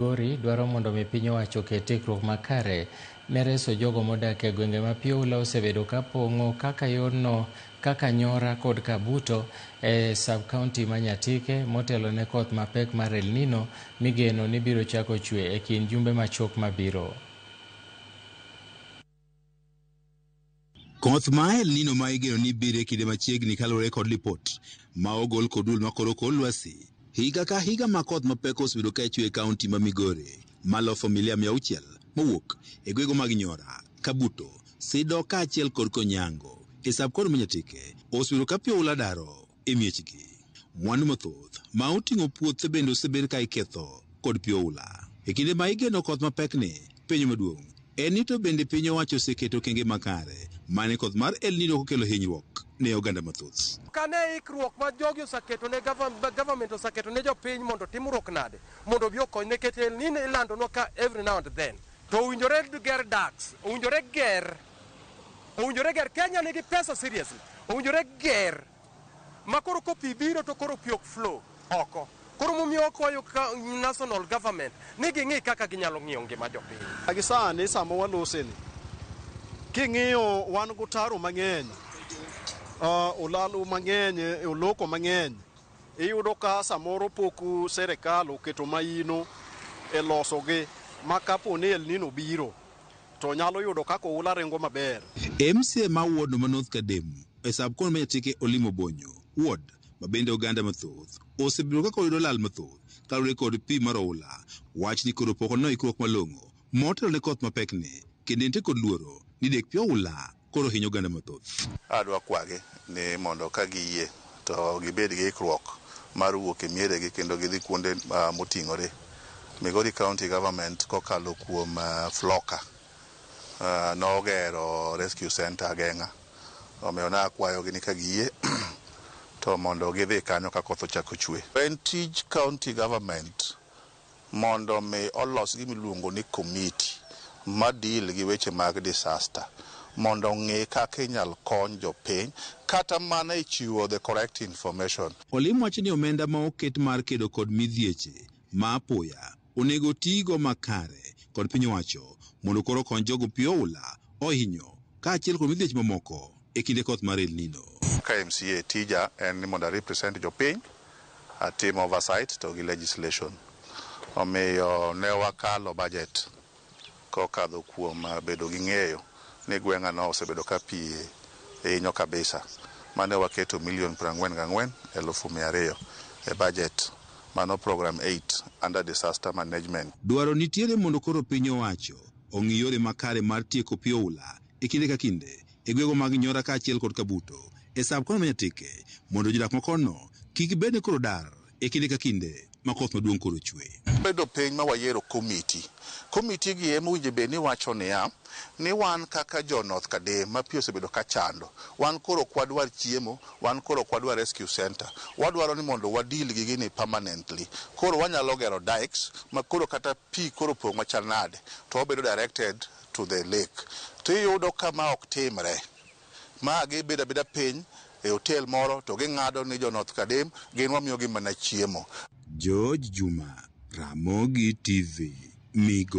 Migori dwaro mondo mi piny owacho oket ikruok makare ne reso jogo modak e gwenge ma pi oula osebedo ka pong'o kaka yorno kaka Nyora kod Kabuto e sub-county ma Nyatike motelo ne koth mapek mar El Nino migeno ni biro chako chwe e kind jumbe machuok mabiro. Koth ma El Nino ma igeno ni biro e kinde machiegni kaluwore kod lipot ma ogol kod duol makoro kor lwasi. Higa ka higa ma koth mapek osebedo ka chwe e kaunti ma Migori malo familia 600 mowuok e gwenge mag Nyora, Kabuto, Sido kaachiel kod Konyango e sub-county ma Nyatike osebedo ka pi oula daro e miechgi. Mwandu mathoth ma oting'o puothe bende osebed ka iketho kod pi oula. E kinde ma igeno koth mapekni, penjo maduong' en ni to bende piny owacho oseketo okenge makare mane koth mar El Nino ok okelo hinyruok ne oganda mathoth. Kane ikruok ma jogi oseketo ne government oseketo ne jopiny mondo timruok nade mondo obi okony nikech El Nino ilandonwa ka every now and then. To owinjore ger dikes, owinjore ger, owinjore ger. Kenya nigi pesa seriously, owinjore ger. Ma koro ko pi biro to koro pi ok flow oko. Koro momiyo wakwayo national government ni ging'i kaka ginyalo ng'iyo ngima jopiny. Gi sani sama waloseni, king'iyo wan gotaro mang'eny, olalo mang'eny, oloko mang'eny, iyudo ka samoro pok serikal oketo maino e losogi ma kapo ni El Nino biro to nyalo yudo kaka oula ringo maber. MCA ma ward ma North Kadem e sub-county ma Nyatike Olimo Bonyo, ward ma bende oganda mathoth osebedo kaka oyudo lal mathoth kaluwore kod pi mar oula. Wach ni koro pok oneno ikruok malong'o motelo ne koth mapekni kendo entie kod luoro ni dek pi oula koro hinyo oganda mathoth. Adwa kwagi ni mondo ka giyie to gibed gi ikruok mar wuok e mieregi kendo gidhi kuonde moting'ore. Migori County Government kokalo kuom Floka nogero rescue center Ageng'a. Omiyo nakwayogi ni ka giyie to mondo gidhi kanyo ka koth ochako chwe. En tij county government mondo mi olos gima iluongo ni committee ma deal gi weche mag disaster mondo ong'e kaka inyal kony jopiny kata mana e chiwo the correct information. Olim wacho ni omenda ma oket mar kedo kod midhieche ma apoya onego tigo makare kod piny owacho mondo koro okony jogo pi oula ohinyo kaachiel kod midhieche mamoko e kinde koth mar El Nino. Ka MCA tija en ni mondo a represent jopiny, atim oversight to gi legislation. Omiyo ne wakalo budget kokadho kuom bedo gi ng'eyo ni gweng'a no osebedo ka pi hinyo kabisa. Mane waketo milion 44,200 e budget. Mano program 8 under disaster management. Dwaro nitiere mondo koro piny owacho ong'i yore makare mar tieko pi oula e kinde ka kinde e gwenge mag Nyora kaachiel kod Kabuto e sub-county ma Nyatike mondo jodak makono kik bed ni koro dar e kinde ka kinde ma koth maduong' koro chwe. Bedo piny ma wayiero komiti. Komiti gi ema owinjo bed ni wacho niya, ni wan kaka jo North Kadem ma pi osebedo ka chando, wan koro ok wadwar chiemo, wan koro ok wadwar rescue center. Wadwaro ni mondo wa deal gi gini permanently. Koro wanyalo gero dikes ma koro kata pi koro pong' machal nade to wabedo directed to the lake. To iyudo ka ma ok timre. Ma gibedo abeda piny e hotel moro to ging'ado ni jo North Kadem gin wamiyogi mana chiemo. George Juma, Ramogi TV, Migori.